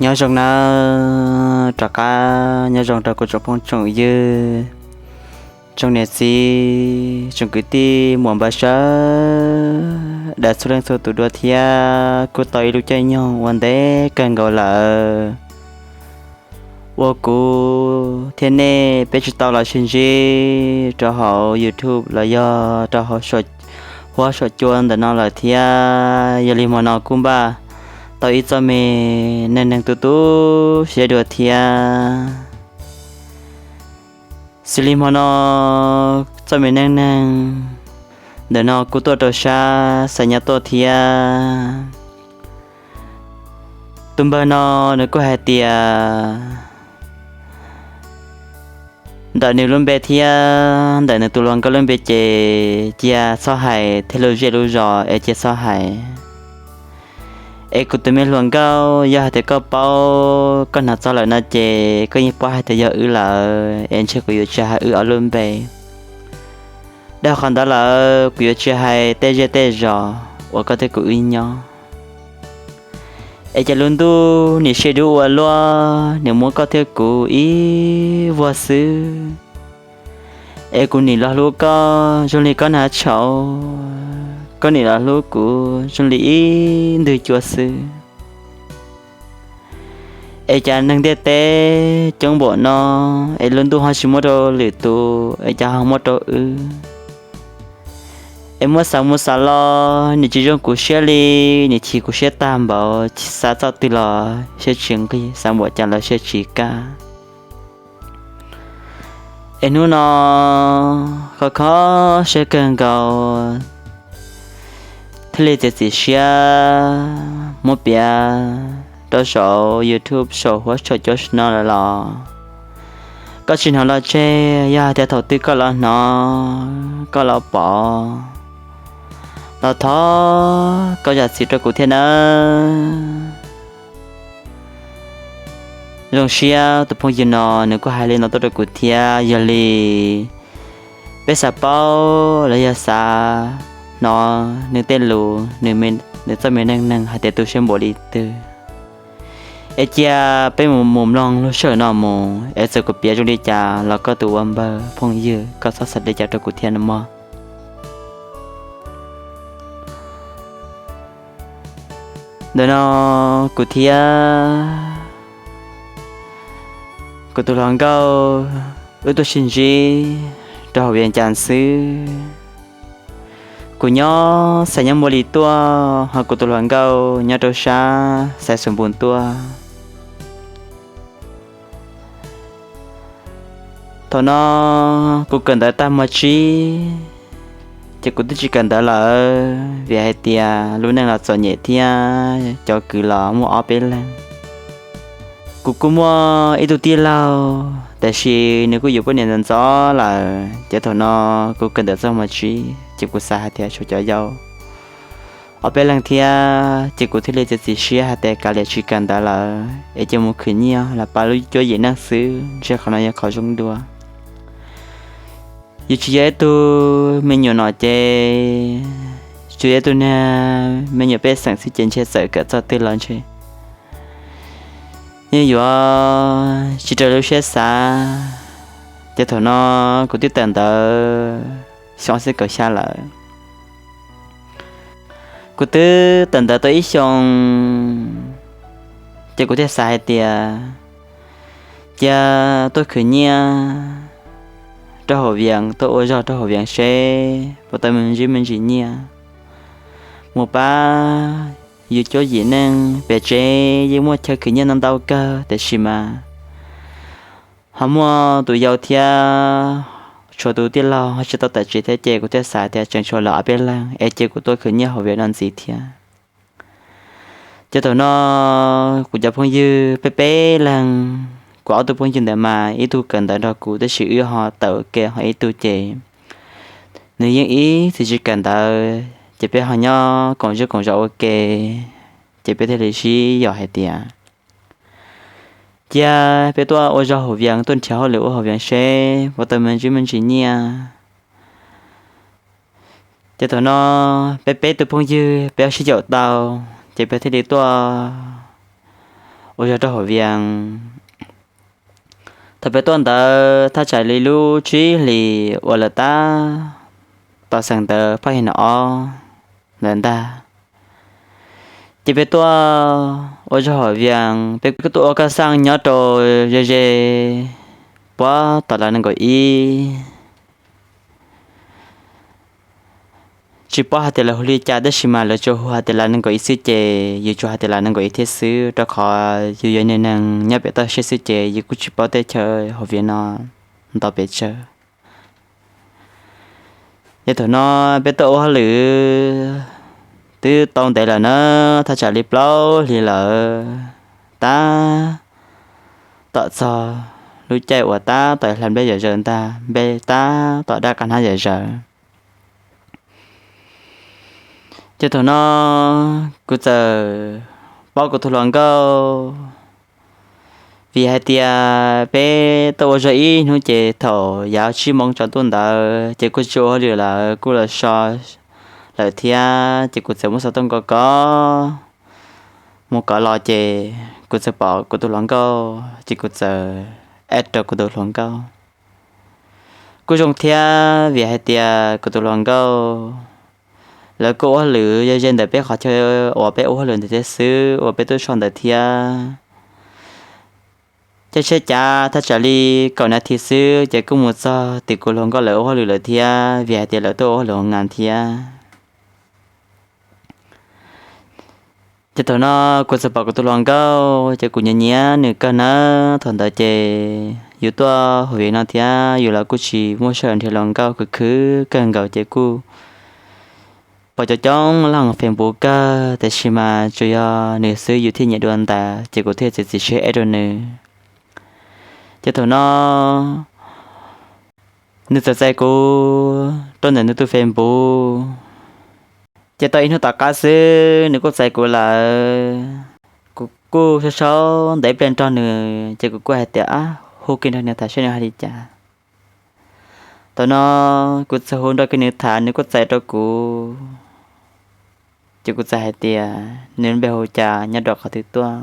Nyob zoo nawb, rov qab nyob zoo rau kuv tsoom phooj tsoom ywg, tsoom niam txiv, tsoom kwv tij muam npawg sawv daws txhua leej txhua tus dua thiab. Kuj tau ib lub caij nyoog ua ntev kawg nkaus lawm uas kuv thiab nej peb tsis tau los sib ntsib rau hauv YouTube los yog rau hauv huab saum cua ntawm no lawm thiab. Yog li hmo no kuj npaj tau ib txoj me neej neeg tu tu siab dua thiab. Xws li hmo no txoj me neej neeg ntawm no kuj tuaj rau sab Xais Nyab tuaj thiab. Tus npawg no nws kuj hais tias ntawm nws lub npe thiab ntawm nws tus hluas nkauj lub npe ces cia txhob hais thiab, lub zej lub zos es cia txhob hais. Es kuv tus me hluas nkauj, yog hais tias koj paub koj hnov txog lawm no ces koj yeej paub hais tias yog wb lawm, es ntshe kuv yuav tsis hais wb ob lub npe. Dhau qhov ntawd lawm kuv yuav tsis hais tej zej tej zos uas koj thiab kuv wb nyob. Es cas lub ntuj nim sib dub ua luaj, nim muab koj thiab kuv ib vuag xwb. Es kuv nim los hlub koj zoo li koj hnav tshauv, koj nim los hlub kuv zoo li ib ntwg cua xwb. Es cas neeg ntiaj teb coob npaum no, es lub ntuj ho tsis muab rau lwm tus, es cas ho muab rau wb? Es muab xav mus xav los nim tsis zoo kuv siab li, nim chim kuv siab tag npaum, xav txoj twg los siab tsis nqig, xav npaum cas los siab tsis kaj. Es hnub no kho kho siab kawg nkaus, thiaj li txiav txim siab muab piav rau saum YouTube saum huab saum cua no lawm los koj tsis hnov los tseg, yog hais tias thaum twg koj los hnov koj los pom los thov koj zam txim rau kuv thiab nawb. Zoo siab tus phooj ywg no nws kuj hais li no tuaj rau kuv thiab. Yog li peb xav paub los yog xav hnov nws tej lus, nws txoj me neej neeg hais tias tu siab npaum li twg, es cia peb mus mus mloog lub sij hawm no mus, es txawm kuv piav zoo li cas los koj tus ua npawg phooj ywg koj txhob xav li cas rau kuv thiab no mog. Ntawm no kuv thiab kuv tus hluas nkauj wb tuaj sib ntsib rau hauv Vias Cas xwb. Kuv nyob Xais Nyab Npua Lis tuaj, ho kuv tus hluas nkauj nyob rau sab Xais Xus Npus tuaj. Thaum no kuv kawm ntawv tag hmo tsib, ces kuv twb tsis kawm ntawv lawm, vim hais tias lub neej los txom nyem thiab cov kwv los muaj ob peb leeg. Kuv kuj muaj ib tug tij laug, tab sis nws kuj yuav poj niam ntxov ntxov lawm, ces thaum no kuv kawm ntawv txog hmo tsib ces kuv xav hais tias tshuav cov yau ob peb leeg thiab, ces kuv thiaj li txiav txim siab hais tias kav liam tsis kawm ntawv lawm es cia mus khwv nyiaj los pab lub cuab yim neej xwb, ntshe qhov no yog qhov zoo dua. Yus tsis yog ib tug me nyuam nom ces, tsuas yog ib tug niag me nyuam pej xeem xwb ces ntshe txawm kawm txog twg los ntshe yeej yuav tsis raws lub siab xav. Ces thaum no kuv twb tawm ntawv xyoo ob txhiab kaum xya lawm. Kuv twb tawm ntawv tau ib xyoo, ces kuv thiaj xav hais tias cia tuaj khwv nyiaj rau hauv Vias, tuaj ua zog rau hauv Vias seb puas tau me ntsis me ntsis nyiaj mus pab yus cuab yim neej. Pem tsev yeej muaj chaw khwv nyiaj ntau ntau kawg, tiam sis mas ho muaj tus yau thiab tshuav tus tij laug ho tsis tau tawm tsev thiab, ces kuv thiaj xav tias tseem tshuav lawv ob peb leeg es cia kuv tuaj khwv nyiaj hauv Vias no ntxiv thiab. Ces thaum no kuv cov phooj ywg peb peb leeg, kuv ob tug phooj ywg ntawd mas ib tug kawm ntawv nrog kuv tab sis wb ho tawm ua ke, ho ib tug ces nws yeej ib txwm tsis kawm ntawv, ces peb ho nyob koom zej koom zos ua ke, ces peb thiaj li sib yom hais tias cia peb tuaj ua zog hauv Vias, tuaj nrhiav hauj lwm ua hauv Vias seb puas tau me ntsis me ntsis nyiaj. Ces thaum no peb peb tus phooj ywg peb sib yaum tau, ces peb thiaj li tuaj ua zog rau hauv Vias. Thaum peb tuaj ntawd thaj tsam li lub tsib hlis uas lawm tab tom xeem ntawv phoj his no ob lawm ntag. Ces peb tuaj ua zog hauv Vias, peb kuj tuaj ua kaj xaj nyob rau ze ze puab tom lab nees nkaum ib. Tsis paub hais tias lawv hu li cas tab sis mas lawv tsuas hu hais tias lab nees nkaum ib xwb ces yus tsuas hais tias lab nees nkaum ib thiab xwb, rau qhov yus yog neeg nyob pem toj siab xwb ces yus kuj tsis paub teb chaws hauv Vias no ntau pes tsawg. Ces thaum no peb tuaj ua hauj lwm twb tau ntev lawm na, thaj tsam li plaub hlis lawm, tab tom txog lub caij uas tab tom hla nplej zom zaws ntag, nplej tab tom daj qab hnab zom zaws. Ces thaum no kuv txawm paub kuv tus hluas nkauj, vim hais tias peb tuaj ua zog ib hnub ces thaum yav tsib moos tsaus ntuj ntawd ces kuj tsis ua hauj lwm lawm, kuj los so lawm thiab, ces kuv txawm muab xov tooj kov kov mus kov los ces kuv txawm pom kuv tus hluas nkauj ces kuv txawm add rau kuv tus hluas nkauj. Kuj zoo thiab vim hais tias kuv tus hluas nkauj lawv kuj ua hauj lwm ze ze ntawm peb qhov chaw uas peb ua hauj lwm ntawd thiab xwb uas peb tuaj so ntawd thiab. Ces tsheb cav thaj tsam li kaum nas this xwb ces kuj mus txog tim kuv hluas nkauj lawv ua hauj lwm lawm thiab vim hais tias lawv tuaj ua hauj lwm ua ngas thiab. Ces thaum no kuv txawm pom kuv tus hluas nkauj ces kuv nyiam nyiam nws kawg nawb. Thaum ntawd ces yus tuaj hauv Vias no thiab yus los kuj tsis muaj sij hawm nrhiav hluas nkauj, khwv khwv kawg nkaus ces kuj pom cov coob leej Facebook kawg, tiam sis mas tsuas yog nws xwb yus thiaj nyiam dua ntawd ces kuv thiaj txiav txim siab add rau nws. Ces thaum no nws txawm txais kuv rau ntawm nws tus Facebook, ces tau ib hnub tom qab xwb nws kuj txais kuv lawm. Kuv kuj sau sau ntawv ib pliag nrog nws ces kuv kuj hais tias, ab, hu kiag nrog nws tham seb nws hais li cas. Thaum no kuv txawm hu nrog kiag nws tham, nws kuj txais rau kuv. Ces kuv txawm hais tias nws npe hu cas, nyob rau qhov twg tuaj.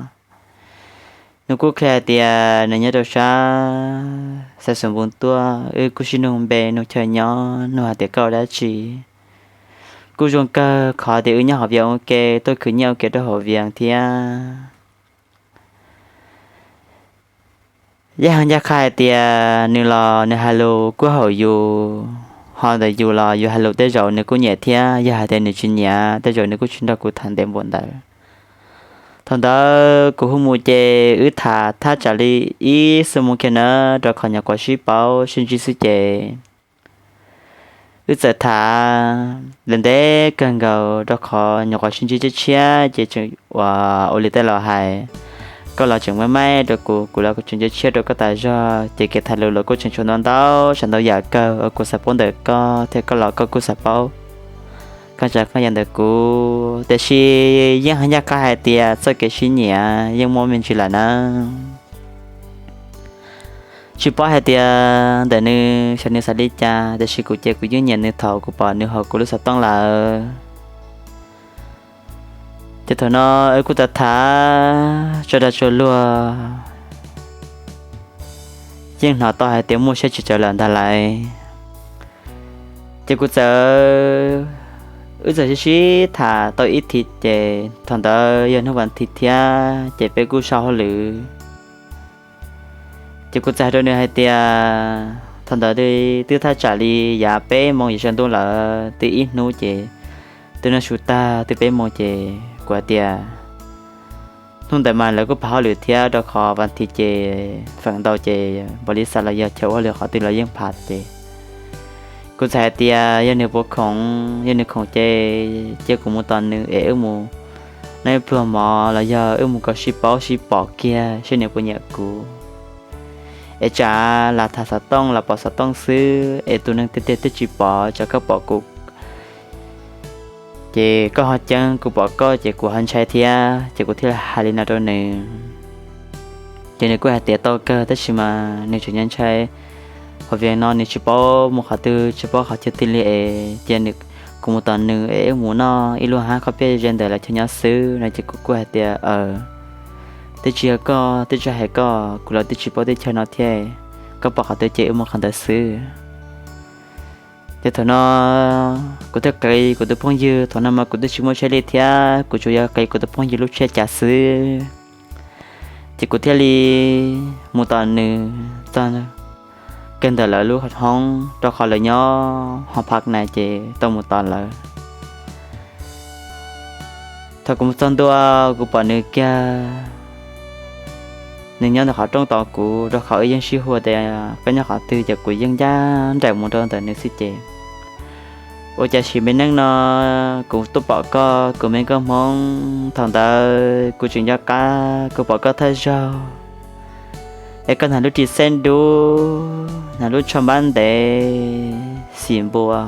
Nws kuj qhia hais tias nws nyob rau sab Xaiv Xus Npoo tuaj. Wb kuj sib nug npe nug chaw nyob, nug hais tias koj ua dab tsi. Kuj zoo kawg qhov tias wb nyob hauv Vias ua ke, tuaj khwv nyiaj ua ke rau hauv Vias thiab. Yeej ncaj qha hais tias nws los nws hais lus kuj haum yus, ho ntawm yus los yus hais lus tej zaum nws kuj nyiam thiab, yog hais tias nws tsis nyiam tej zaum nws kuj tsis nrog kuv tham ntev npaum ntawd. Thaum ntawd kuv hu mus ces wb tham thaj tsam li ib xuab moos kiag na, rau qhov nyuam qhuav sib paub sib ntsib xwb ces wb txawm tham ntev kawg nkaus, rau qhov nyuam qhuav sib ntsib tshiab tshiab ces tseem ua, ua li tej laus hais, koj los tseem maib maib rau kuv, kuv los tseem tshiab tshiab rau koj tas zog, ces kev tham lus los kuj tseem tshuav ntau ntau tsav ntau yam kawg uas kuv xav paub ntawm koj thiab koj los koj kuj xav paub koj tsav koj yam ntawm kuv. Tiam sis yeej ncaj qha hais tias txoj kev sib nyiam yeej muaj me ntsis lawm na. Tsis paub hais tias ntawm nws xyov nws xav li cas, tiam sis kuv ces kuv yeej nyiam nws thaum kuv pom nws hauv kuv lub xov tooj lawm. Ces thaum no wb kuj tham tham tso dag tsuag luag, yeej hnov tau hais tias muaj siab tsis tsawg lawm ntag lauj. Ces kuv txawm, wb txawm sib sib tham tau ib thim ces thaum ntawd yog hnub vas thiv thiab ces peb kuj sau hauj lwm. Ces kuv txawm hais rau nws hais tias thaum ntawd twb thaj tsam li yav peb moos yim sab ntuj lawm, twb ib hnub ces twb noj su tag twb peb moos ces kuv hais tias hnub ntawd mas lawv kuj phav hauj lwm thiab rau qhov vas thiv ces feem ntau ces npaum li xav los yog chaw ua hauj lwm qhov twg los yeej phav ces kuv txawm hais tias yog nws puas khoom, yog nws khoom ces cia kuv mus tos nws es wb mus noj ib pluag mov los yog wb mus kom sib paub sib pom kiag seb nws puas nyiam kuv. Es tsam lam tham xov tooj los pom xov tooj xwb es tus neeg tiag tiag twb tsis pom, tsam koj pom kuv ces koj ho ceeb, kuv pom koj ces kuv ho ntshai thiab, ces kuv thiaj li hais li no rau nws. Ces nws kuj hais tias tau kawg tab sis mas nws tseem ntshai, hauv Vias no nws tsis paub mus qhov twg tsis paub qhov chaw twg li es cia kuv mus tos nws es wb mus noj ib lub hab khaub peb ze ntawm lawv chaw nyob xwb no ces kuv kuj hais tias aw, twb tsis yog koj, twb tsis hais koj, kuv los twb tsis paub teb chaws no thiab. Koj pom qhov twg ces wb mus qhov ntawd xwb. Ces thaum no kuv thiaj qiv kuv tus phooj ywg, thaum no mas kuv twb tsis muaj tsheb li thiab, kuv tsuas yog qiv kuv tus phooj ywg lub tsheb cav xwb. Ces kuv thiaj li mus tos nws txog kiag ntawm lawv lub hoob, rau qhov lawv nyob hoo phaj na, ces tau mus tos lawv. Thaum kuv mus txog ntua, kuv pom nws kiag, nws nyob ntawm qhov rooj tos kuv, rau qhov wb yeej sib hu tias koj nyob qhov twg, ces kuv yeej ncaj nraim mus rau ntawm nws xwb ces. Ua cas sim me neej no kuv tuaj pom koj, kuv me nkauj Hmoob, thaum ntawd kuv tseem nco qab kuv pom koj thawj zaug, es koj hnav lub ris xeeb dub, hnav lub tsho npab ntev xim npua,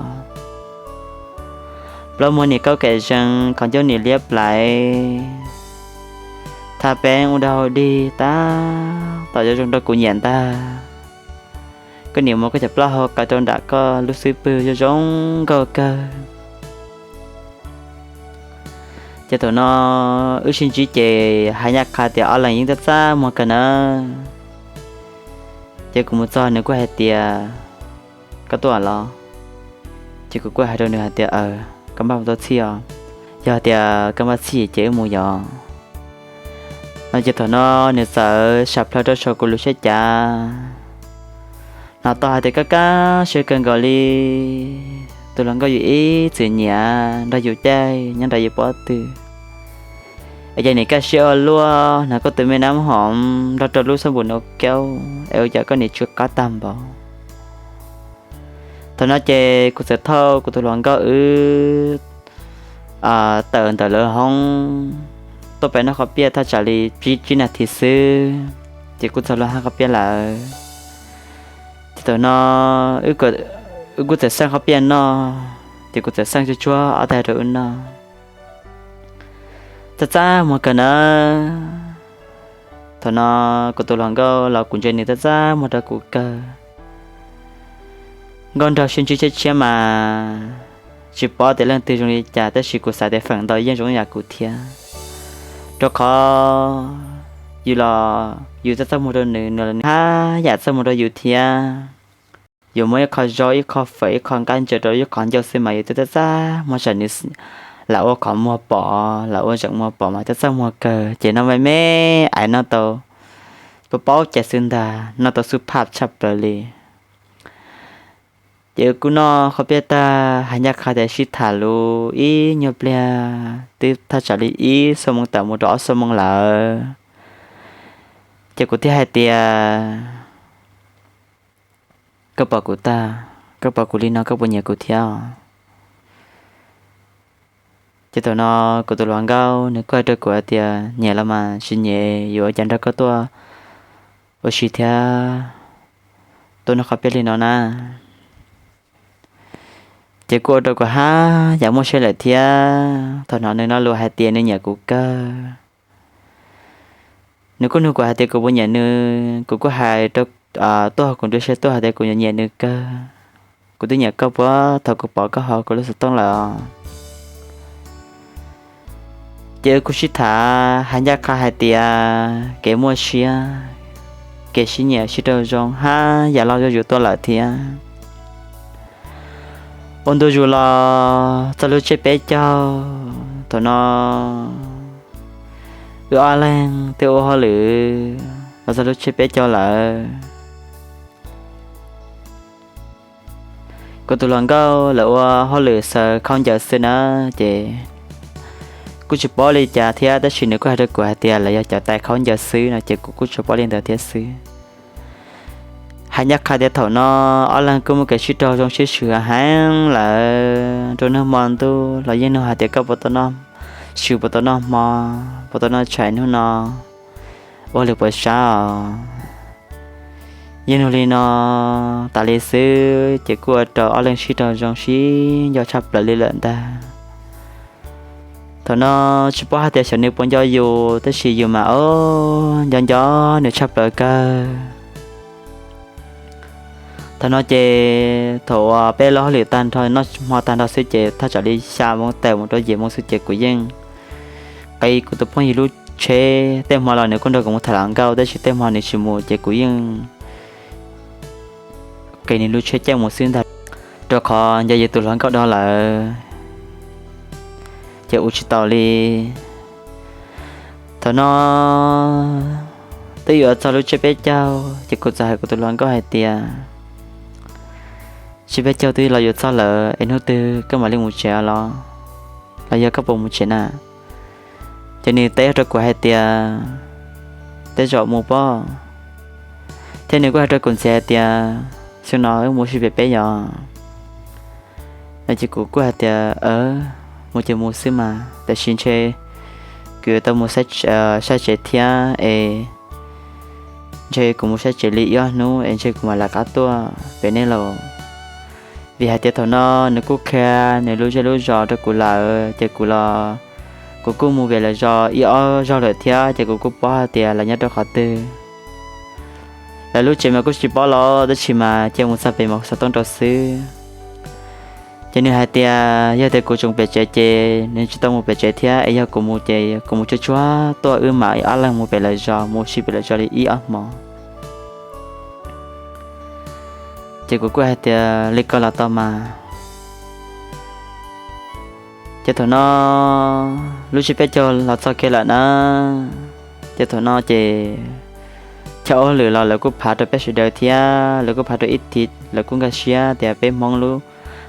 plaub muag nim kaub kem zees, qhov ncauj nim liab plais, thaj peeb ua dog dig tab tom zoo zoo rau kuv nyiam ntag. Koj nim muab koj cov plaub hau qaws rau nram koj lub xub pwg zoo zoo nkauj kawg. Ces thaum no wb sib ntsib ces hais ncaj qha tias ob leeg yeej txaj txaj muag kawg na. Ces kuv mus txog nws kuj hais tias, koj tuaj los? Ces kuv kuj hais rau nws hais tias, aws, koj npaj mus tau txhij os, yog tias koj npaj txhij ces wb mus yos. No ces thaum no nws txawm sam plhaw rau saum kuv lub tsheb cav, hnov tau hais tias kab kab siab kawg nkaus li, tus hluas nkauj yus ib txwm nyiam nrog yus caij nyob nram yus pob tw, es cas nim kaj siab ua luaj, hnov koj tus me nab hoom nrog rau lub xab npum no kaub es ua cas koj nim tsw qab tag npaum. Thaum no ces kuv txawm thauj kuv tus hluas nkauj wb tawm ntawm lawv hoob tuaj pem noj qhov piaj thaj tsam li tsib tsib nas this xwb, ces kuv txog lub hab qhov piaj lawm. Ces thaum no wb kuj txawm xaj qhov piaj noj, ces kuv txawm xaj tsuag tsuag ob tais rau wb noj. Txaj txaj muag kawg na. Thaum no kuv tus hluas nkauj los kuv ntsia nws txaj txaj muag rau kuv kawg. Nkauj nraug sib ntsib tshiab tshiab mas tsis paub tias leej twg zoo li cas, tab sis kuv xav tias feem ntau yeej zoo yam kuv thiab, rau qhov yus los yus txaj txaj muag rau nws, nws los nws haj yam txaj muag rau yus thiab. Yuav muab ib qho zaub, ib qho fawm, ib qho nqaij ntsaws rau ib qhov ncauj xwb mas yus twb txaj txaj muag tsam nws lam ua qhov muag pom, lam ua zeem muag pom mas txaj txaj muag kawg. Ces noj me me, ais noj tau paub paub cai xwb ntag, noj tau xub phaj tshaj plaws li. Ces wb kuj noj qhov piaj tag, hais ncaj qha tias sib tham lus ib nyuag pliag twb thaj tsam li ib xuab moos tawm mus rau ob xuab moos lawm. Ces kuv thiaj hais tias, koj pom kuv tag, koj pom kuv li no koj puas nyiam kuv thiab? Ces thaum no kuv tus hluas nkauj nws kuj hais rau kuv hais tias, nyiam los mas, tsis nyiam yuav ua cas nrog koj tuaj ua si thiab, tuaj noj qhov piaj li no na. Ces kuj ua rau kuv haj yam muaj siab lawm thiab. Thaum no nws lo lus hais tias nws nyiam kuv kawg. Nws kuj nug kuv hais tias kuv puas nyiam nws, kuv kuj hais rau, tuaj hauv kuv nruab siab tuaj hais tias kuv nyiam nyiam nws kawg. Kuv twb nyiam koj puag thaum kuv pom koj hauv kuv lub xov tooj lawm. Ces wb kuj sib tham hais ncaj qha hais tias kev muaj siab, kev sib nyiam sib raug zoo haj yam loj zuj zus tuaj lawm thiab. Ua ntu zus los txog lub tsiab peb caug, thaum no wb ob leeg twb ua hauj lwm los txog lub tsiab peb caug lawm. Kuv tus hluas nkauj lawv ua hauj lwm xaws khaub ncaws xwb na, ces kuj tsis paub li cas thiab, tab sis nws kuj hais rau kuv hais tias lawv yog cov tais khaub ncaws xwb no, ces kuv kuj tsis paub li ntawd thiab xwb. Hais ncaj qha tias thaum no ob leeg kuj muaj kev sib raug zoo sib swm heev lawm, rau nag hmo ntuj los yeej nug hais tias koj puas tau noj, swm puas tau noj hmo, puas tau noj tshais hnub no, ua lwm puas sab os. Yeej nug li no tas li xwb ces kuj ua rau ob leeg sib raug zoo sib nco tshaj plaws li lawm ntag. Thaum no tsis paub hais tias xyov nws puas nco yus, tab sis yus mas o, nco nco nws tshaj plaws kawg. Thaum no ces thaum uas peb lub hauj lwm tag nrho noj hmo tag nrho xwb ces thaj tsam li xya moo tawm mus rau yim moo xwb ces kuv yeej qiv kuv tus phooj ywg lub tsheb, tej hmo los nws kuj nrog kuv mus tham hluas nkauj, tab sis tej hmo nws tsis mus ces kuv yeej qis nws lub tsheb caij mus xwb ntag. Rau qhov nco yus tus hluas nkauj dhau lawm ces ua tsis tau li. Thaum no twb yuav txog lub tsiab peb caug ces kuv txawm hais kuv tus hluas nkauj hais tias, tsiab peb caug twb los yuav txog lawm es hnub twg koj mam li mus tsev los, los yog koj puas mus tsev na? Ces nws teb rau kuv hais tias, tej zaum mus pob. Thiab nws kuj hais rau kuv ntxiv hais tias, xyoo no wb mus sib pem peb yos. No ces kuv kuj hais tias, mus ces mus xwb mas, tiam sis ntshe kuv yuav tau mus saib tsev thiab es ntshe kuv mus saib tsev li ib ob hnub es ntshe kuv mam lawv qab tuaj pem nej los. Vim hais tias thaum no nws kuj qhia nws lub zej lub zos rau kuv lawm ces kuv los, kuv kuj mus pem lawv zos ib ob zaug lawm thiab ces kuv kuj paub hais tias lawv nyob rau qhov twg. Lawv lub tsev mas kuj tsis paub los tab sis mas cia mus txog pem mas xov tooj rau xwb. Ces nws hais tias yog tias kuv tseem pem tsev ces nws tsis tau mus pem tsev thiab es yog kuv mus ces kuv mus tsuag tsuag tuaj wb mam ob leeg mus pem lawv zos, mus sib pem lawv zos li ib ob hmo. Ces kuv kuj hais tias li ko los tau mas. Ces thaum no lub tsiab peb caug los txog kiag lawm na. Ces thaum no ces chaw ua hauj lwm los lawv kuj phav rau peb sawv daws thiab lawv kuj phav rau ib thim, lawv kuj nkag siab tias peb Hmoob lub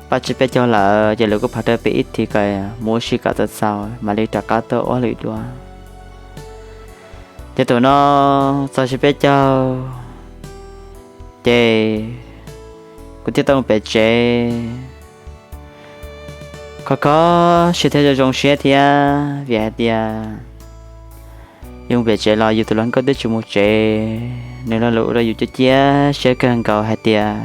paj tsiab peb caug lawm ces lawv kuj phav rau peb ib thim kom mus ua si kom txaus txaus mam li rov qab tuaj ua hauj lwm dua. Ces thaum no txog tsiab peb caug ces kuv thiaj tau mus pem tsev. Kho kho siab thiab zoo zoo siab thiab vim hais tias yus mus pem tsev los yus tus hluas nkauj twb tsis mus tsev, nws lo lus ua rau yus cia cia siab kawg nkaus hais tias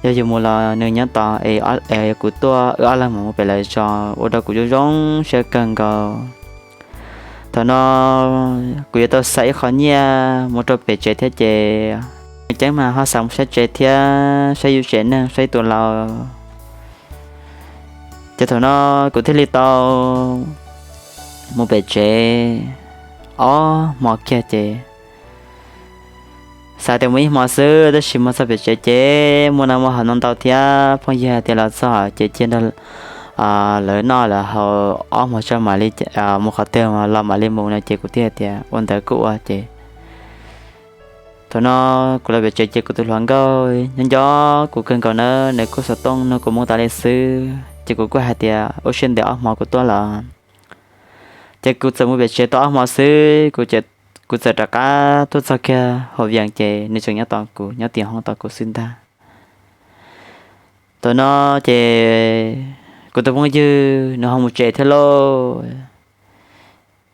yog yus mus los nws nyob tos es kuv tuaj wb ob leeg mus pem lawv zos ua rau kuv zoo zoo siab kawg nkaus. Thaum no kuv yuav tau xa ib qho nyiaj mus rau pem tsev thiab ces nws ceeb mas ho xav mus saib tsev thiab saib yus tsev neeg saib tus laus. Ces thaum no kuv thiaj li tau mus pem tsev ob hmo kiag ces xav tias mus ib hmo xwb tab sis mus txog pem tsev ces muaj noj muaj haus ntau ntau thiab phooj ywg hais tias los txog ces cia nrog lawv noj lawv haus ob hmo tso mam li mus qhov twg los mam li mus no ces kuv thiaj tias ua ntawd kuj ua ces thaum no kuv los pem tsev ces kuv tus hluas nkauj nyob nco kuv kawg nkaus na, nws kuj xov tooj nug kuv moo tas li xwb ces kuv kuj hais tias ua siab ntev ob hmo kuv tuaj los. Ces kuv txawm mus pem tsev tau ob hmo xwb, kuv txawm rov qab tuaj txog kiag hauv Vias ces nws tseem nyob tos kuv, nyob tim hoob tos kuv xwb ntag. Thaum no ces kuv tus phooj ywg nws ho mus tsev thiab lauj.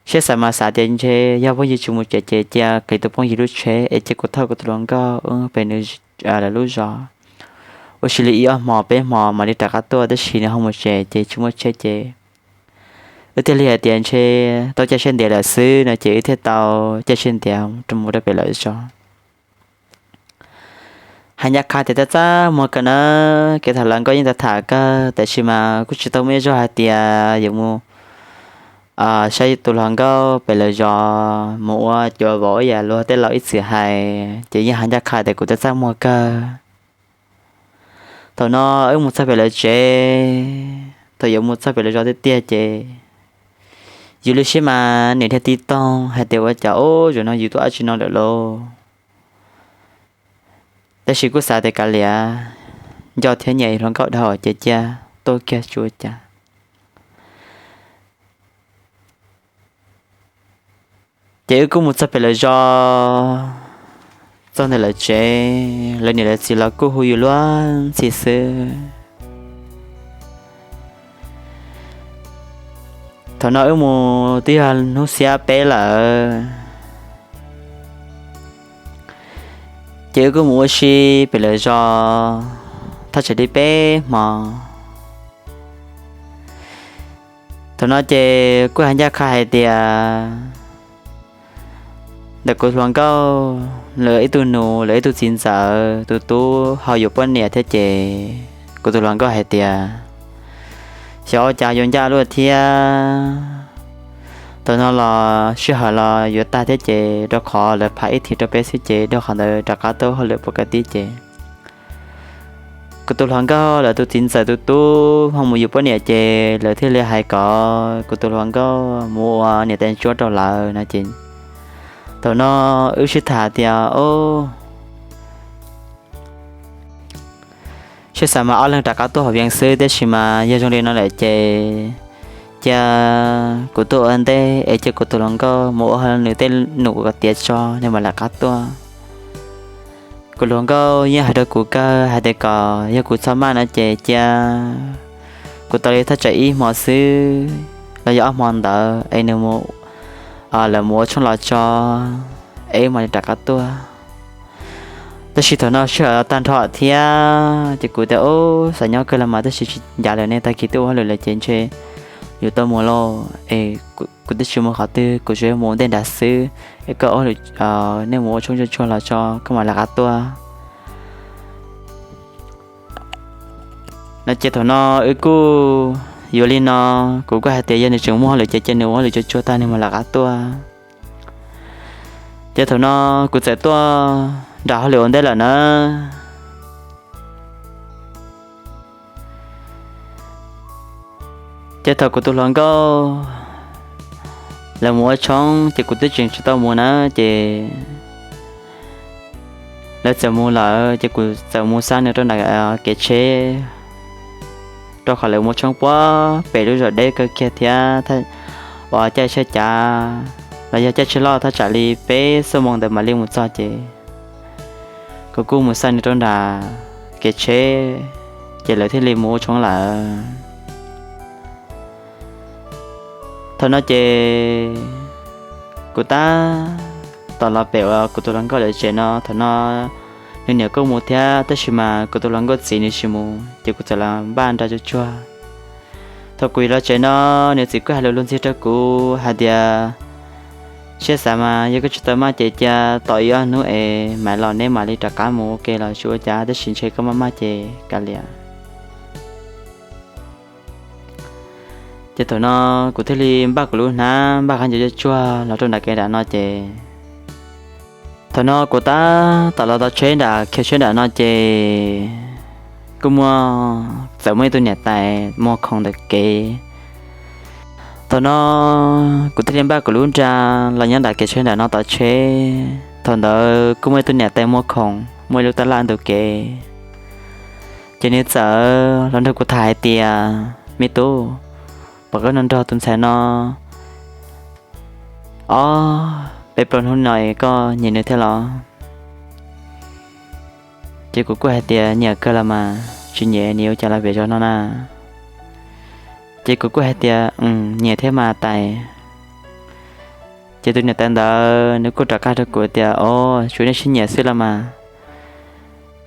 Siab xav mas xav tias ntshe yog phooj ywg tsis mus tsev ces cia qis tus phooj ywg lub tsheb es cia kuv thauj kuv tus hluas nkauj pem nws lawv lub zos ua si li ib ob hmo peb hmo mam li rov qab tuaj, tab sis nws ho mus tsev ces tsis muaj tsheb ces wb thiaj li hais tias ntshe tau caij siab ntiav lawm xwb no ces wb thiaj tau caij siab ntiav mus rau pem lawv zos. Hais ncaj qha tias txaj txaj muag kawg na, kev tham hluas nkauj yeej tau tham kawg tab sis mas kuj tsis tau muaj ib zaug hais tias yuav mus saib tus hluas nkauj pem lawv zos mus ua cuav vauv ib yam luag tej laus ib txwm hais ces yeej hais ncaj qha tias kuv txaj txaj muag kawg. Thaum no wb mus txog pem lawv tsev, thaum yuav mus txog pem lawv zos tiag tiag ces yus lub siab mas nim thiaj tib toog hais tias ua cas ub zaum no yus tuaj dab tsi no lawm lauj. Tab sis kuj xav tias kav liam, nco thiab nyiam hluas nkauj dhau ces cia tuaj kiag tsis ua cas. Ces wb kuj mus txog pem lawv zos, txog ntawm lawv tsev, lawv niam lawv txiv los kuj hu yus luag ntxhi xwb. Thaum no wb mus twb yog hnub xiab peb lawm, ces wb kuj mus ua si pem lawv zos thaj tsam li peb hmo. Thaum no ces kuj hais ncaj qha hais tias ntawm kuv hluas nkauj lawv ib tug nus lawv ib tug txiv ntxawm tus tub ho yuav poj niam thiab ces kuv tus hluas nkauj hais tias xyov ua cas yuav ncaj luaj thiab. Thaum no los sij hawm los yuav tag thiab ces rau qhov lawv phav ib thiv rau peb xwb ces rau qhov ntawd rov qab tuaj hauj lwm pus kawg tib ces kuv tus hluas nkauj lawv tus txiv ntxawm tus tub ho mus yuav poj niam ces lawv thiaj li hais kom kuv tus hluas nkauj mus ua niam tais ntsuab rau lawv no ces thaum no wb sib tham tias, Sib xav mas ob leeg rov qab tuaj hauv Vias xwb, tiam sis mas yog zoo li no lawm ces cia kuv tuaj ua ntej es cia kuv tus hluas nkauj mus ua nws tej num kom tiav tso nws mam lawv qab tuaj. Kuv hluas nkauj yeej hais rau kuv kawg hais tias kom yog kuv txhob maj no ces cia kuv tau li thaj tsam ib hmo xwb los yog ob hmo ntawd es nws mus, lawv mus ua tshoob los tso es wb mam li rov qab tuaj. Tab sis thaum no sij hawm tag nrho thiab ces kuv tias, Ub, xav nyob kawg los mas tab sis tsis ncav lawm ne, tag kis twb ua hauj lwm lawm ces ntshe yuav tau mus lauj es kuv twb tsis mus qhov twg, kuv tsuas yog mus ntej nrad xwb es koj, nej mus ua tshoob tsuag tsuag los tso koj mam lawv qab tuaj no ces thaum no wb kuj yuav li no, kuv kuj hais tias yog nws tseem muaj hauj lwm ces cia nws ua hauj lwm tsuag tsuag tag nws mam lawv qab tuaj. Ces thaum no kuv txawm tuaj nram hauj lwm ua ntej lawm na. Ces thaum kuv tus hluas nkauj lawv mus ua tshoob ces kuv twb tseem tsis tau mus na, ces lawv txawm mus lawm ces kuv txawm mus xa nws rau nram kev tsheb, rau qhov lawv mus ua tshoob puag pem lub zos deb kawg kiag thiab, uas caij tsheb cav los yog caij tsheb loj thaj tsam li peb xuab moos ntawd mam li mus txog ces kuv kuj mus xa nws rau nram kev tsheb, ces lawv thiaj li mus ua tshoob lawm. Thaum no ces kuv tab tom los pem uas kuv tus hluas nkauj lawv tsev no, thaum no nws niam kuj mus thiab tab sis mas kuv tus hluas nkauj txiv nws tsis mus ces kuv txawm los npaj nra tsuag tsuag. Thaum kuv yuav los tsev no, nws txiv kuj hais lus luag ntxhi rau kuv hais tias, Siab xav mas yog koj tsis tau maj ces cia tos ib ob hnub es mam los neb mam li rov qab mus ua ke los tsis ua cas, tab sis ntshe koj maj maj ces kav liam. Ces thaum no kuv thiaj li npaj kuv lub hnab npaj qab ncaws tsuag tsuag los rau nram kev nram no ces thaum no kuv tab tom los tau tsheb nram khiv tsheb nram no ces kuj muaj, txawm muaj ib tug niam tais muag khoom ntawm kev. Thaum no kuv thiaj li npaj kuv lub nra los nyob nram kev tsheb nram no tau tsheb. Thaum ntawd kuj muaj ib tug niam tais muag khoom muaj ib lub tab laj ntug kev, ces nws txawm los nrog kuv tham hais tias, Me tub, pom koj nrog tus ntxhais no ob peb plaub hnub no es koj nyiam nws thiab los? Ces kuv kuj hais tias, Nyiam kawg los mas, tsis nyiam nws ua cas los pem zos no na? Ces kuv kuj hais tias, Nyiam thiab mas tais. Ces tus niam tais ntawd nws kuj rov qab rau kuv tias, Os, tsuas nej sib nyiam xwb los mas,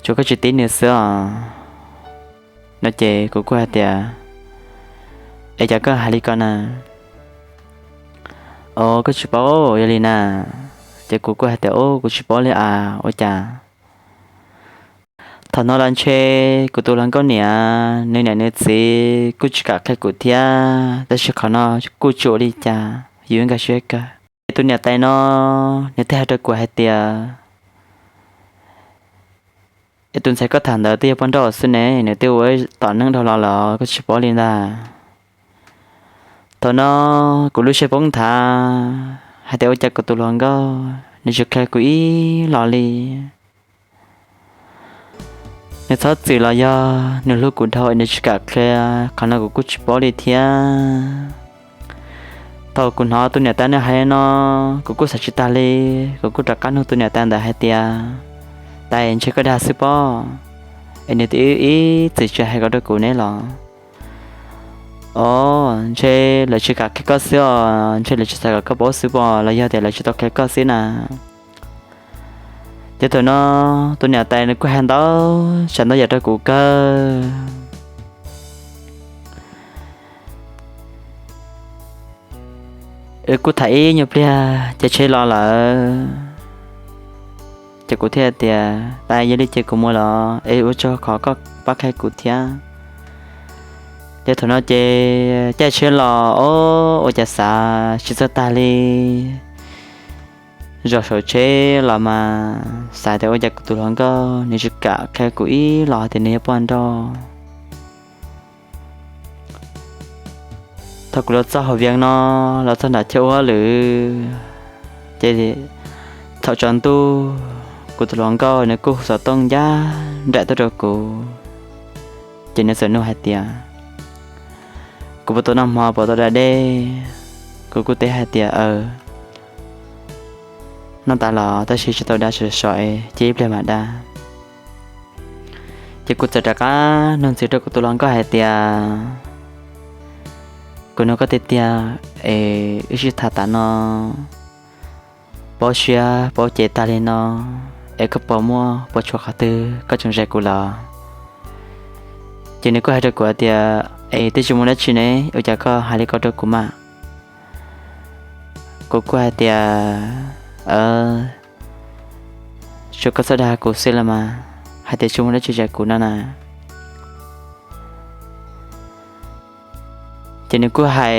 tsuas koj tsis tib nws xwb os. No ces kuv kuj hais tias, Es cas koj hais li ko na? Os, koj tsis paub yog li na? Ces kuv kuj hais tias, Os, kuv tsis paub li as, ua cas? Thaum no los ntshe kuv tus hluas nkauj niam nws niam nws txiv kuj tsis kam qhia kuv thiab, tab sis qhov no kuj tsis ua li cas, yus nkag siab kawg. Ces tus niam tais no nws thiaj hais rau kuv hais tias, Es tus ntxhais koj tham ntawd twb yog poj nrauj xwb ne, nws twb ua tom neeb dhau los lawm, koj tsis paub li ntag. Thaum no kuv lub siab poob nthav hais tias, Ua cas kuv tus hluas nkauj nws tsis qhia kuv ib los li? Nws txhob txwm los yog nws hlub kuv dhau es nws tsis kam qhia, qhov no kuv kuj tsis paub li thiab. Thaum kuv hnov tus niam tais nws hais li no, kuv kuj xav tsis tag li. Kuv kuj rov qab nug tus niam tais ntawd hais tias, Tais, ntshe koj dag xwb pob, es nws twb ib txwm tsis hais ko rau kuv ne los? Os, ntshe lawv tsis kam qhia koj xwb os, ntshe lawv tsis xav kom koj paub xwb pob, los yog tias lawv tsis tau qhia koj xwb na. Ces thaum no tus niam tais nws kuj hais ntau tsav ntau yam rau kuv kawg. Wb kuj tham ib nyuag pliag ces tsheb los lawm. Ces kuv thiaj tias, Tais, yog li ces kuv mus los es ua tsaug qhov koj pab qhia kuv thiab. Ces thaum no ces caij tsheb los, o, ua cas xav tsis txawj tag li. Zaum saum tsheb los mas xav tias ua cas kuv tus hluas nkauj nws tsis kam qhia kuv ib los tias nws yog poj nrauj. Thaum kuv los txog hauv Vias no, los txog nram chaw ua hauj lwm, ces thaum tsaus ntuj kuv tus hluas nkauj nws kuj hu xov tooj ncaj nraim tuaj rau kuv. Ces nws txawm nug hais tias kuv puas tau noj hmo, puas tau da dej. Kuv kuj teb hais tias, aw, noj tas los tab sis tsis tau da, sov sov es cia ib pliag mam da. Ces kuv txawm rov qab nug ntxiv rau kuv tus hluas nkauj hais tias, kuv nug koj tiag tiag es wb sib tham tas no paub siab paub cev tag li no, es koj puas muaj puas tshuav qhov twg koj tseem zais kuv lawm? Ces nws kuj hais rau kuv hais tias, es twb tsis muaj dab tsi ne, ua cas koj hais li ko rau kuv mas? Kuv kuj hais tias, tsuas koj txhob dag kuv xwb los mas, hais tias tsis muaj dab tsi zais kuv no na. Ces nws kuj hais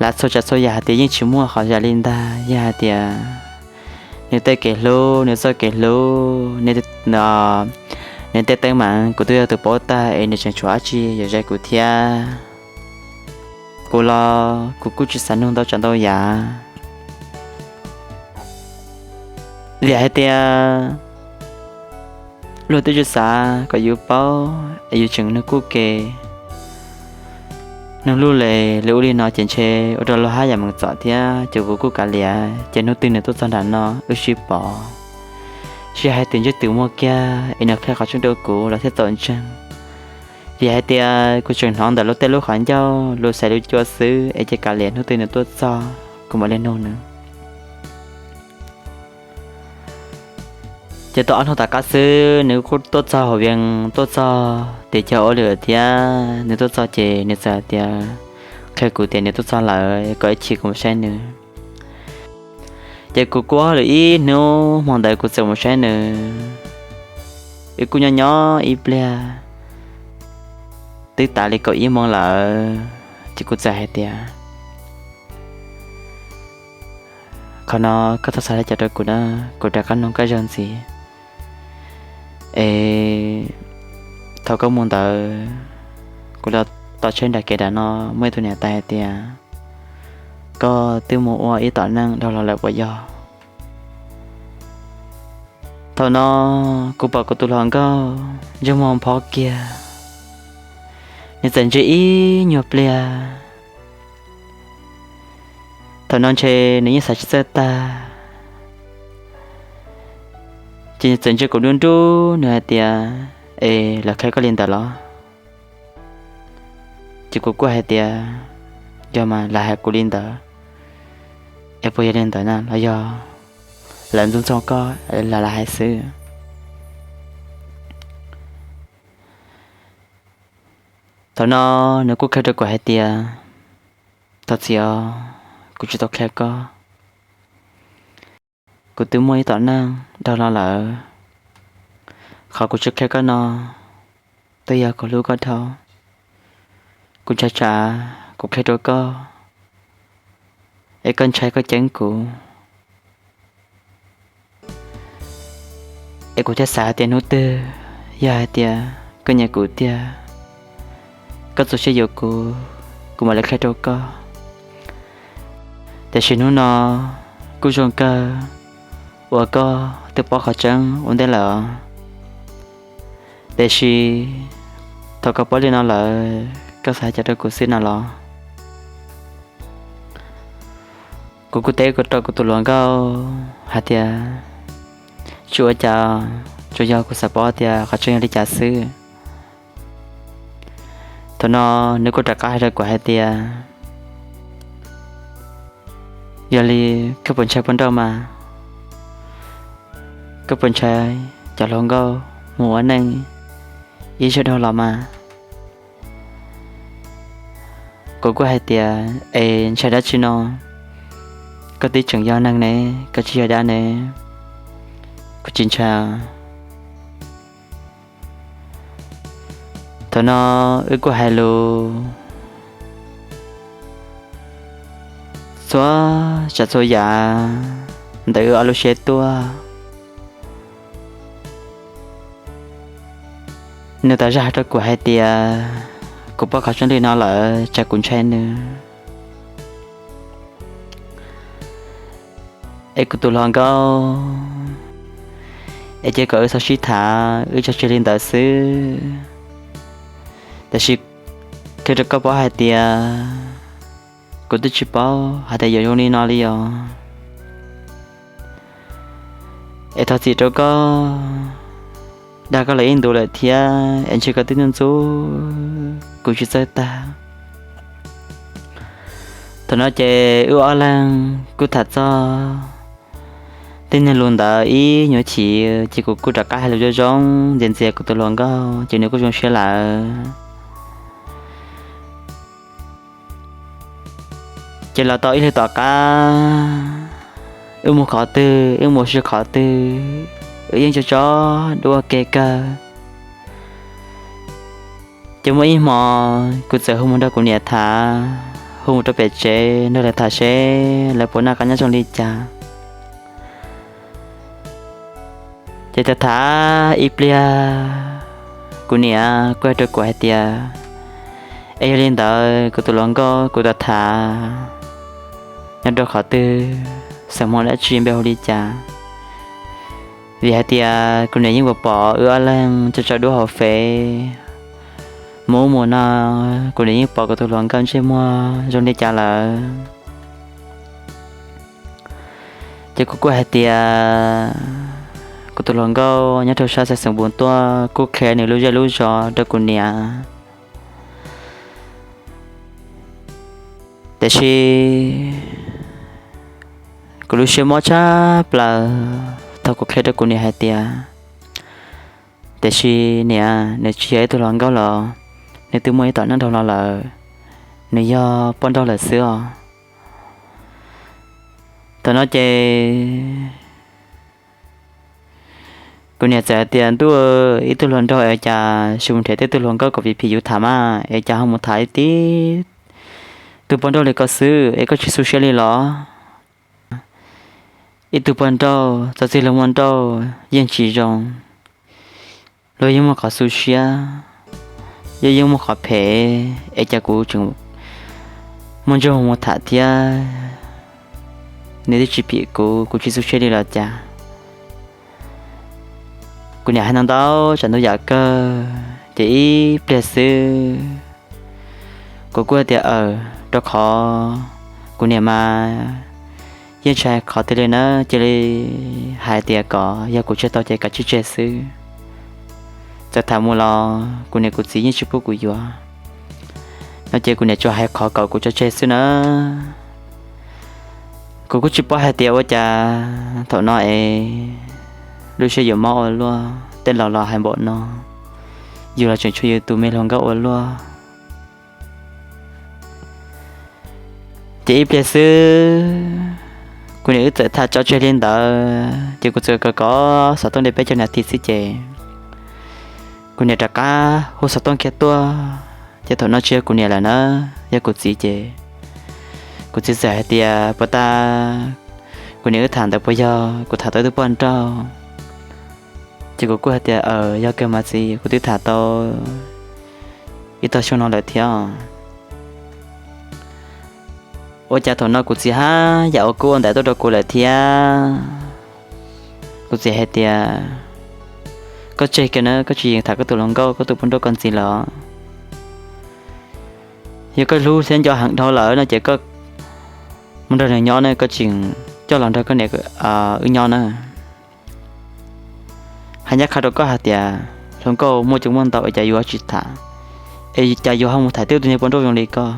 lawv txhua tsav txhua yam hais tias yeej tsis muaj qhov zais li ntag, yog hais tias nws tej kev hlub, nws txoj kev hlub, nws tej teeb meem kuv twb yog tus paub tag es nws tseem tshuav dab tsi yuav zais kuv thiab. Kuv los kuv kuj tsis xav nug ntau tsav ntau yam, vim hais tias luag twb tsis xav kom yus paub es yus tseem nug kuj ke, nug luj le lus ua li no ces ntshe ua rau luag haj yam meem txom thiab. Ces kuv kuj kav liam, ces hnub twg nws tuaj txog nram no wb sib pom, sib hais tias ntsib twm muaj kiag es nws qhia qhov tseeb rau kuv los thiaj txaus ntseeg. Vim hais tias kuv tseem hnov ntawm luag tej lub qhov ncauj lus xaiv lus cua xwb es ces kav liam, hnub twg nws tuaj txog kuv mam li nug nws. Ces tau ob hnub tom qab xwb nws kuj tuaj txog hauv Vias, tuaj txog tim chaw ua hauj lwm thiab. Nws tuaj txog ces nws txawm hais tias, qhia kuv tias nws tuaj txog lawm, kom ib chim kuv mus saib nws. Ces kuv kuj ua hauj lwm ib hnub, hmo ntawd kuv txawm mus saib nws. Wb kuj nyob nyob ib pliag, twb tas li kaum ib moos lawm, ces kuv txawm hais tias, qhov no koj txhob xav li cas rau kuv na, kuv rov qab nug koj zaug ntxiv. Es thaum koj mus ntawd, kuv los tos tsheb nram kev nram no, muaj ib tug niam tais hais tias koj twb mus ua ib tom neej dhau los lawm puas yog? Thaum no kuv pom kuv tus hluas nkauj ntsej muag phob kiag, nws txawm ntsia ib nyuag pliag. Thaum no ntshe nws yeej xav tsis txawj tag, ces nws txawm ntsia kuv nruj nruj, nws hais tias, es lawv qhia koj li ntawd los? Ces kuv kuj hais tias, yog mas, lawv hais kuv li ntawd, es puas yog li ntawd na los yog lawv ntxub ntxaug koj, lawv hais xwb? Thaum no nws kuj qhia rau kuv hais tias, thov txim os, kuv tsis tau qhia koj. Kuv twb muaj ib tom neej dhau los lawm. Qhov kuv tsis qhia koj no twb yog kuv hlub koj dhau. Kuv ntshai tsam kuv qhia rau koj es koj ntshai koj ceeb kuv. Es kuv thiaj xav hais tias hnub twg yog hais tias koj nyiam kuv tiag, koj txaus siab yuav kuv, kuv mam li qhia rau koj. Tiam sis hnub no kuj zoo kawg uas koj twb paub qhov tseeb ua ntej lawm. Tiam sis thaum koj paub li no lawm, koj xav hais cas rau kuv xwb na los? Kuv kuj teb rau kuv tus hluas nkauj hais tias, tsis ua cas, tsuas yog kuv xav paub tias qhov tseeb yog li cas xwb. Thaum no nws kuj rov qab hais rau kuv hais tias, yog li koj puas ntshai poj nrauj mas? Koj puas ntshai cov hluas nkauj mus ua neej ib zaug dhau los mas? Kuv kuj hais tias, es ntshai dab tsi no? Koj twb tseem yog neeg ne, koj tsis yog dab ne. Kuv tsis ntshai. Thaum no wb kuj hais lus txhua tsav txhua yam ntawm wb ob lub siab tuaj. Nws tau zaj rau kuv hais tias kuv pom qhov tseeb li no lawm tsam kuv ntshai nws. Es kuv tus hluas nkauj, es cia kom wb txhob sib tham, wb tso tseg li ntawd xwb. Tab sis qhia rau koj paub hais tias kuv twb tsis paub hais tias yuav zoo li no li os. Es thov txim rau koj, dag koj los ib ntus lawm thiab es ntshe koj twb ntxub kuv tsis txawj tag. Thaum no ces wb ob leeg kuj tham txog tej neeg lus ntawd ib nyuag chim, ces kuv kuj rov qab hais lus zoo zoo ntxias ntxias kuv tus hluas nkauj ces nws kuj zoo siab lawm. Ces los tau ib hlis tom qab, wb mus qhov twg, wb mus ua si qhov twg, wb yeej tso tso duab ua ke kawg. Ces muaj ib hmo, kuv txawm hu mus nrog kuv niam tham, hu mus rau pem tsev nrog lawv tham seb lawv puas noj qab nyob zoo li cas. Ces tham tham ib pliag, kuv niam kuj hais rau kuv hais tias, es yog li ntawd kuv tus hluas nkauj kuv tau tham nyob rau qhov twg, xeem Hmoob dab tsi, npe hu li cas? Vim hais tias kuv niam yeej puas pom wb ob leeg tso tso duab hauv Fev, mus ub mus no, kuv niam yeej pom kuv tus hluas nkauj ntsej muag zoo li cas lawm. Ces kuv kuj hais tias kuv tus hluas nkauj nyob rau sab xeev Xeem Npus tuaj kuj qhia nws lub zej lub zos rau kuv niam. Tiam sis kuv lub siab mob tshaj plaws thaum kuv qhia rau kuv niam hais tias, tiam sis niam, nws tsis yog ib tug hluas nkauj los, nws twb muaj ib tom neej dhau los lawm, nws yog poj nrauj lawm xwb os. Thaum no ces kuv niam txawm hais tias, ntuj, ib tug hluas nraug es cas tsis mus nrhiav tej tug hluas nkauj kom phim phim yus tham mas es cas ho mus tham ib tug poj nrauj li koj xwb es koj tsis xu siab li los? Ib tug poj nrauj txog txij luag muaj nrauj yeej tsis zoo, luag yeej muaj qhov xu siab, yeej yeej muaj qhov phem, es cas kuv tseem muaj ntsuj mus tham thiab, nws twb tsis phim kuv, kuv tsis xu siab li los cas? Kuv niam hais ntau ntau tsam ntau yam kawg ces ib pliag xwb kuv kuj hais tias, aws, rau qhov kuv niam mas yeej tsis hais qhov twg li na, cia li hais tias kom yog kuv tseg tau ces kav tsij tseg xwb. Txawm tham mus los kuv niam kuv txiv yeej tsis pub kuv yuav no ces kuv niam tsuas hais qhov kom kuv tso tseg xwb na. Kuv kuj tsis paub hais tias ua cas thaum no es lub siab yuav mob ua luaj, tej laus los hais npaum no, yus los tseem tshuav yus tus me hluas nkauj ua luaj. Ces ib pliag xwb kuv niam wb txawm tham tso tseg li ntawd ces kuv txawm kov xov tooj li peb caug nas this xwb ces kuv niam rov qab hu xov tooj kiag tuaj, ces thaum no tsis yog kuv niam lawm na, yog kuv txiv ces kuv txiv txawm hais tias, puas tas kuv niam wb tham ntawd puas yog kuv tham tau ib tug poj nrauj? Ces kuv kuj hais tias, aws, yog kawg mas txiv, kuv twb tham tau ib tog xyoo no lawm thiab. Ua cas thaum no kuv txiv haj yam ua kub ua ntaiv tuaj rau kuv lawm thiab. Kuv txiv hais tias, koj tseg kiag na, koj tsis yeem tham koj tus hluas nkauj, koj tus poj nrauj koj ntxiv lawm. Yog koj hlub thiab nco heev dhau lawm no ces koj mus nrog nws nyob na, koj tsis coj los nrog koj niam wb nyob na. Hais ncaj qha rau koj hais tias hluas nkauj muaj coob muaj ntau es cas yus tsis tham, es cas yus ho mus tham tib tug niag poj nrauj zoo li koj?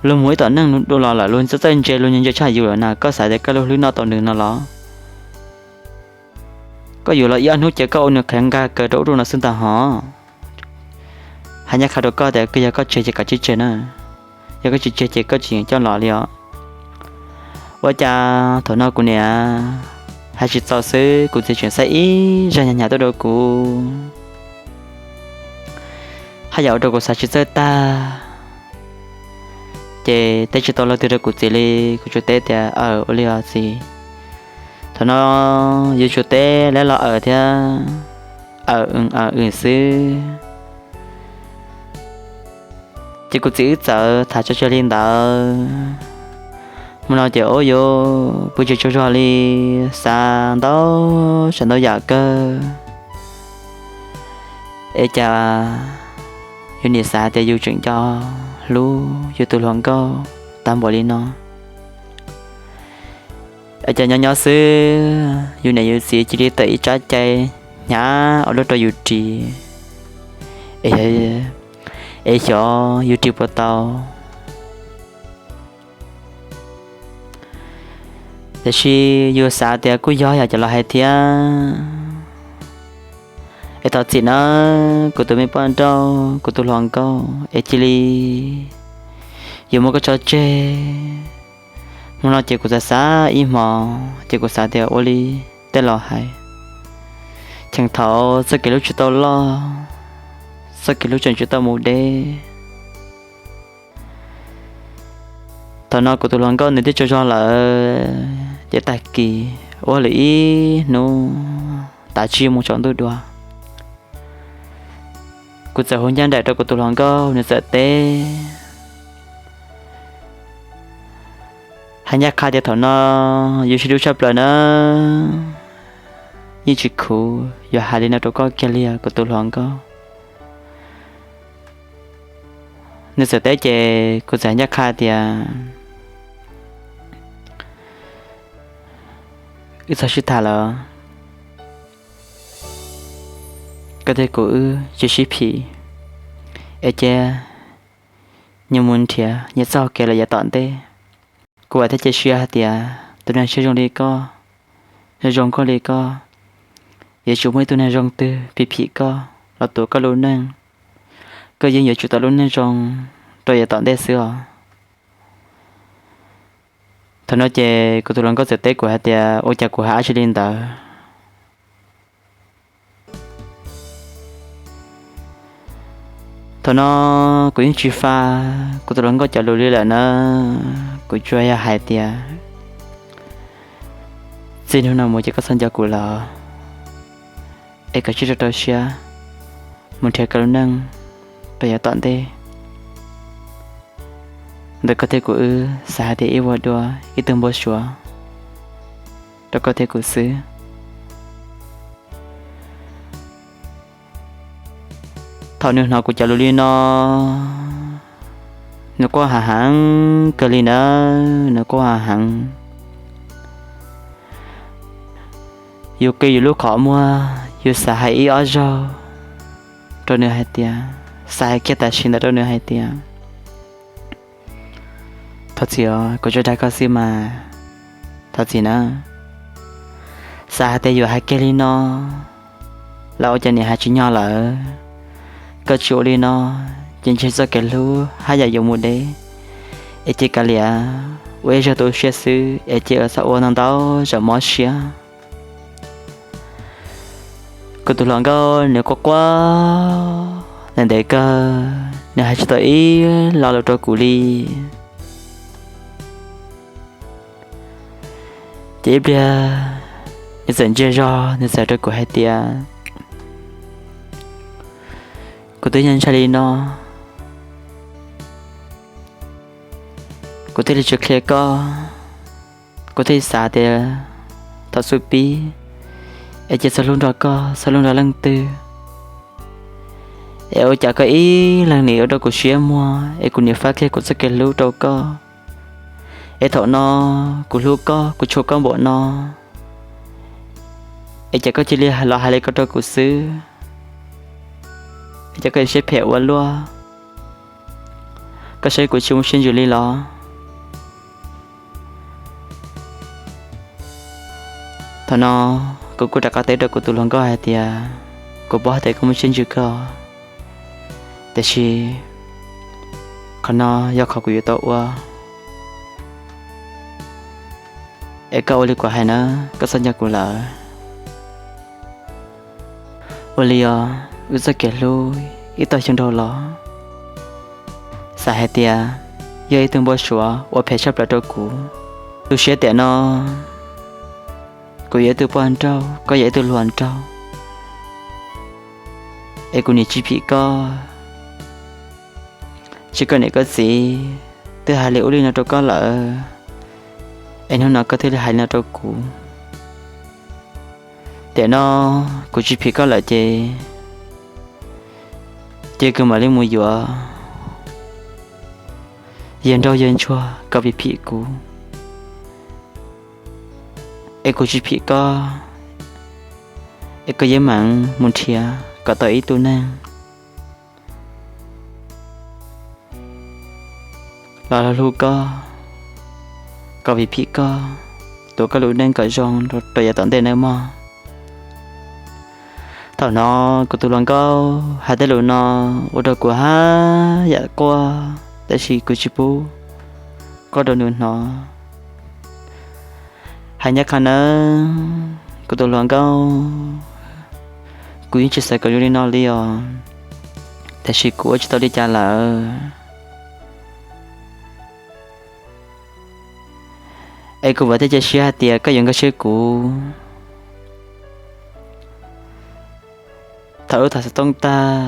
Luag mus ib tom neej dua los lawm luag txawj txawj ntse, luag ntse tshaj yus lawm na, koj xav tias koj lub hlwb noj tau nws no los? Koj yuav los ib ob hnub ces koj ua nws qhev nqa kaws rau ub rau no xwb ntag hos. Hais ncaj qha rau koj tias yog koj tseg ces kav tsij tseg na, yog koj tsis tseg ces koj tsis coj los li os. Ua cas thaum no kuv niam hais tsis txaus xwb, kuv txiv tseem xa ib zaj hnyav hnyav tuaj rau kuv. haj yam ua rau kuv xav tsis txawj tag. Ces teb tsis tau lo twg rau kuv txiv li, kuv tsuas teb tias, Aws, ua li os txiv. Thaum no yus tsuas teb lawv los aws thiab, aws, aws xwb. Ces kuv txiv wb txawm tham tso tseg li ntawd. Hmo no ces ua yuav pw tsis tsaug zog li, xav ntau tsav ntau yam kawg. Es cas yus niam xav tias yus tseem nco hlub yus tus hluas nkauj tag npaum li no. Es cas nyob nyob xwb yus niam yus txiv cia li tawm ib tsab cai hnyav ua luaj rau yus ris, es xyov yus ris puas tau. Tiam sis yus xav tias kuj yog yam cov laus hais thiab. Es thov txim nawb kuv tus me poj nrauj, kuv tus hluas nkauj, es cia li yuav muab koj tso tseg. Hmo no ces kuv xav xav ib hmos ces kuv xav tias ua li tej laus hais, cheem thaum txoj kev hlub tsis tau loj, txoj kev hlub tseem tsis tau mus deb. Thaum no kuv tus hluas nkauj nws twb tsaug zog lawm, ces tag kis ua lwm ib hnub tav tsib mus tsaus ntuj dua, kuv txawm hu ncaj nraim rau kuv tus hluas nkauj, nws txawm teb hais ncaj qha tias, Thaum no yus sib hlub tshaj plaws na, yeej tsis khuv yuav hais li no rau koj kiag li os kuv tus hluas nkauj. Nws txawm teb ces kuv txawm hais ncaj qha tias, Wb txhob sib tham lawm, koj thiab kuv wb tsis sib phim, es cia nyias mus nrhiav nyias txoj hau kev lawm yav tom ntej. Kuv vam thiab cia siab hais tias tus neeg siab zoo li koj, zoo zoo nkauj li koj, yuav tsum muaj ib tug neeg zoo twg phim phim koj los tuav koj lub neej, koj yeej yuav tsum tau lub neej zoo rau yav tom ntej xwb os. Thaum no ces kuv tus hluas nkauj txawm teb kuv hais tias, Ua cas kuv hais dab tsi li ntawd? Thaum no kuv yeej tsis fa kuv tus hluas nkauj cov lus li lawm na, kuv tsuas yog hais tias, Txij hnub no mus ces koj txhob nco kuv lawm, es koj tsij rau rau siab mus nrhiav koj lub neej rau yav tom ntej. Ntawm koj thiab kuv wb xav hais tias ib vuag dua ib tug npau suav rau koj thiab kuv xwb. Thaum nws hnov kuv cov lus li no, nws quaj heev heev kawg li na, nws quaj heev heev. Yus kiag yus lub qhov muag, yus xav hais ib ob zaug rau nws hais tias, xav hais kiag tam sim ntawd rau nws hais tias, Thov txim os, kuv tsuas dag koj xwb mas, thov txim na. Xav hais tias yuav hais kiag li no los ua cas niam hais tsis nyog lawm. Koj tsis ua li no ces ntshe txoj kev hlub haj yam yuav mus deb. Es cia kav liam, ua ib zaug tu siab xwb es cia txhob ua no ntau zaum mob siab. Kuv tus hluas nkauj nws quaj quaj ntev ntev kawg, nws hais tsis tau ib lo lus rau kuv li. Ces ib pliag nws txawm ntsiag zog, nws txawm hais rau kuv hais tias, Kuv twb yog ntshai li no, kuv thiaj li tsis qhia koj. Kuv thiaj li xav tias thov xub pib es cia txhob hlub nrog koj, txhob hlub nrog leej twg. Es ua cas koj ib leeg nim ua rau kuv siab muag es kuv nim faib kiag kuv txoj kev hlub rau koj. Es thaum no kuv hlub koj, kuv tshua koj npaum no, es cas koj cia li los hais li ko rau kuv xwb? Es cas koj siab phem ua luaj? Koj saib kuv tsis muaj siab ntsws li los? Thaum no kuv kuj rov qab teb rau kuv tus hluas nkauj hais tias, Kuv paub hais tias koj muaj siab ntsws kawg, tiam sis qhov no yog qhov kuv yuav tau ua. Es koj ua li kuv hais na, koj txhob nco kuv lawm. Ua li os, wb txoj kev hlub ib tog xyoo nraug los, xav hais tias yog ib tug npau suav uas phem tshaj plaws rau kuv. Tu siab tiam no kuv yog ib tug poj nrauj, koj yog ib tug hluas nraug, es kuv nim tsis phim koj, tsis koj niam koj txiv twb hais li ub li no rau koj lawm, es hnub no koj thiaj li hais li no rau kuv. Tiam no kuv tsis phim koj lawm ces cia kuv mam li mus yuav yawg nraug yawg ntsuag kom vim phim kuv, es kuv tsis phim koj, es koj yeej meem mus nrhiav kom tau ib tug neeg los hlub koj, kom vim phim koj, tuav koj lub neej kom zoo rau yav tom ntej nawb mog. Thaum no kuv tus hluas nkauj hais tej lus no ua rau kuv haj yam quaj, tab sis kuv tsis pub quaj rau nws hnov. Hais ncaj qha nawb kuv tus hluas nkauj, kuv yeej tsis xav kom zoo li no li os, tab sis kuv ua tsis tau li cas lawm. Es kuv vam thiab cia siab hais tias koj yuav nkag siab kuv. Thaum lub tham xov tooj tag,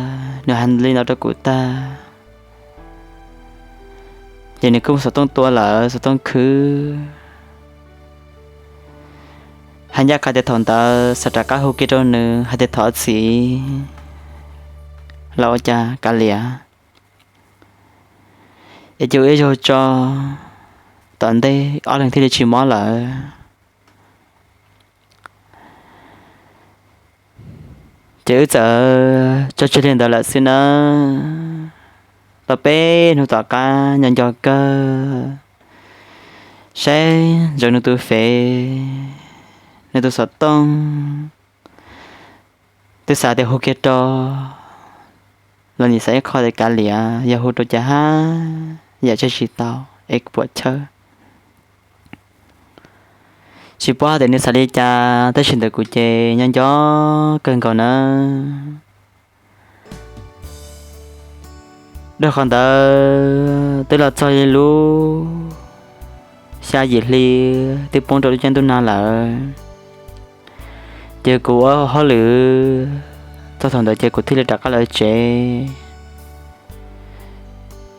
nws hais li no rau kuv tag, ces nws kuj mus xov tooj tua lawm, xov tooj khwb. Hais ncaj qha tias thaum ntawd xav rov qab hu kiag rau nws hais tias thov txim los ua cas kav liam, es cia ua ib zaug tso, tom ntej ob leeg thiaj li tsis mob lawm. Ces wb txawm tso tseg li ntawd lawm xwb nawb. Tau peb hnub tom qab nco nco kawg, saib ntsoov nws tus fev, nws tus xov tooj, twb xav tias hu kiag rau los nim xav ib qho tias kav liam, yog hu rau cas haj yam tseg tsis tau es puam chawb. Tsis paub hais tias nws xav li cas tab sis ntawm kuv ces nco nco kawg nkaus nawb. Dhau qhov ntawd twb los txog li lub xya yim hli twb poob rau lub caij ntuj nag lawm, ces kuv ua hauj lwm txog thaum ntawd ces kuv thiaj li rov qab lawv tsev,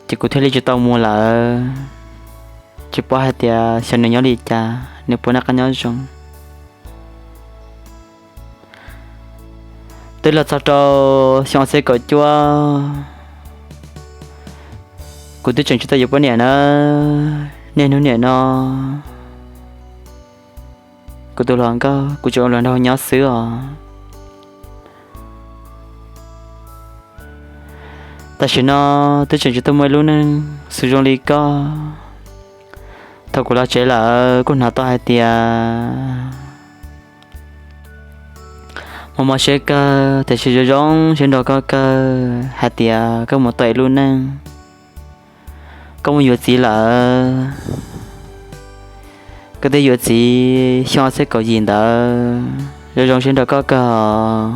ces kuv thiaj li tsis tau mus lawm. Tsis paub hais tias xyov nws nyob li cas, nws puas noj qab nyob zoo. Twb los txog rau xyoo ob txhiab kaum cuaj, kuv twb tseem tsis tau yuav poj niam na. Niaj hnub niam no kuv tus hluas nkauj kuv tseem ua hluas nraug nyob xwb os. Tam sim no twb tseem tsis tau muaj ib lub neej xws zoo li koj. Thaum kuv los tsev lawm kuj hnov tau hais tias mob mob siab kawg, tiam sis zoo zoo siab nrog koj kawg hais tias koj mus tau ib lub neej, koj mus yuav txiv lawm. Koj twb yuav txiv xyoo ob txhiab kaum yim ntawd, zoo zoo siab nrog koj kawg.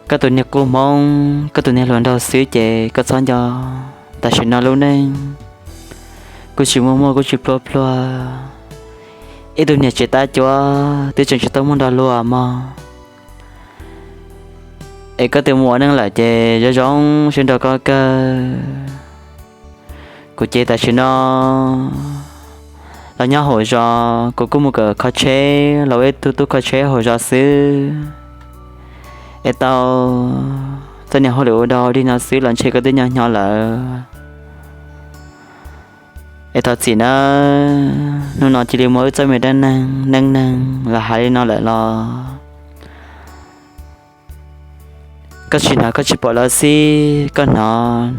Koj tus niag qub hmoob, koj tus niag hluas nraug xwb ces koj txhob nco. Tam sim no lub neej kuj tsis muaj muaj kuj tsis pluag pluag, ib tug niag tsev tab cuab twb tseem tsis tau muaj nrog luag mog. Es koj twb mus ua neej lawm ces zoo zoo siab nrog koj kawg. Kuv ces tam sim no los nyob hauv zos, kuv kuj mus kawm kho tsheb los ua ib tug tub kho tsheb hauv zos xwb. Es tau txoj niag hauj lwm ua dog dig no xwb los ntshe koj twb nyo nyo lawm. Es thov txim nawb, hnub no cia li muaj wb txoj me dab neeg neej neeg los hais li no lawm los koj tsis hnov koj tsis pom los xij, koj hnov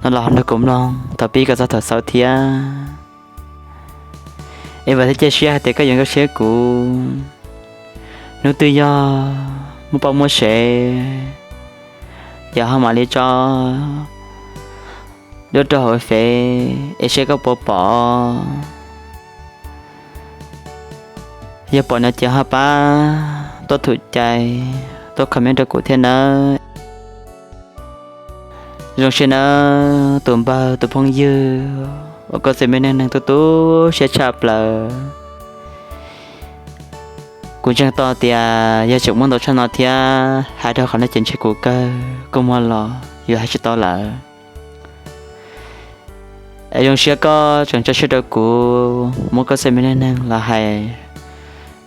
no los nrog kuv mloog thaum pib kom txog thaum xaus thiab. Es vam thiab cia siab hais tias koj yuav nkag siab kuv. Hnub twg yog muaj poj muaj sev, ces ho mam li tso duab rau hauv fev es seb koj puas pom. Yog pom no ces ho pab tuaj thum cai, tuaj comment rau kuv thiab nawb. Zoo siab nawb tus npawg tus phooj ywg uas koj txoj me neej neeg tu tu siab tshaj plaws. Kuv ntseeg tau tias yog tseem muaj ntau tshaj no thiab, hais rau qhov no ces ntshe kuv kawg koj muag los yuav hais tsis tau lawm. Es zoo siab koj tseem tso siab rau kuv muab koj txoj me neej neeg los hais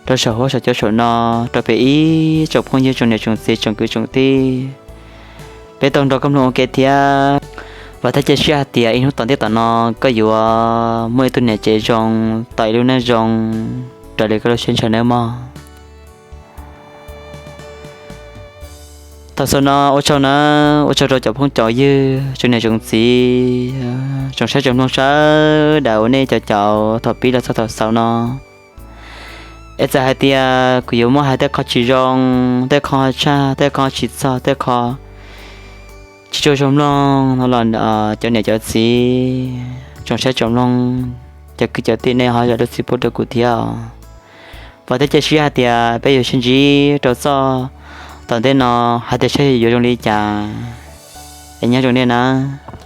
rau saum huab saum cua saum no rau peb ib tsoom phooj ywg tsoom niam tsoom txiv tsoom kwv tsoom tij, peb tau nrog koj mloog ua ke thiab. Vam thiab cia siab hais tias ib hnub tom ntej tom no koj yuav muaj ib tug niam tsev zoo, tau ib lub neej zoo raws li koj lub siab ntshaw nawb mog. Thaum xaus no ua tsaug nawb, ua tsaug rau cov phooj cov ywg tsoom niam tsoom txiv, tsoom saib tsoom mloog sawv daws uas nej cov caum thaum pib los txog thaum xaus no. Es txawm hais tias kuv yuav muaj hais tej qho tsis zoo, tej qho tshaj, tej qho tsis txog, tej qho tsis tshua zoo mloog no los cov niam cov txiv tsoom saib tsoom mloog, cov kwv cov tij nej ho zam lub txim pub rau kuv thiab. Vam thiab cia siab hais tias peb yuav sib ntsib rau txoj tom ntej no hais tias saib yuav zoo li cas. Es nyob zoo nej nawb.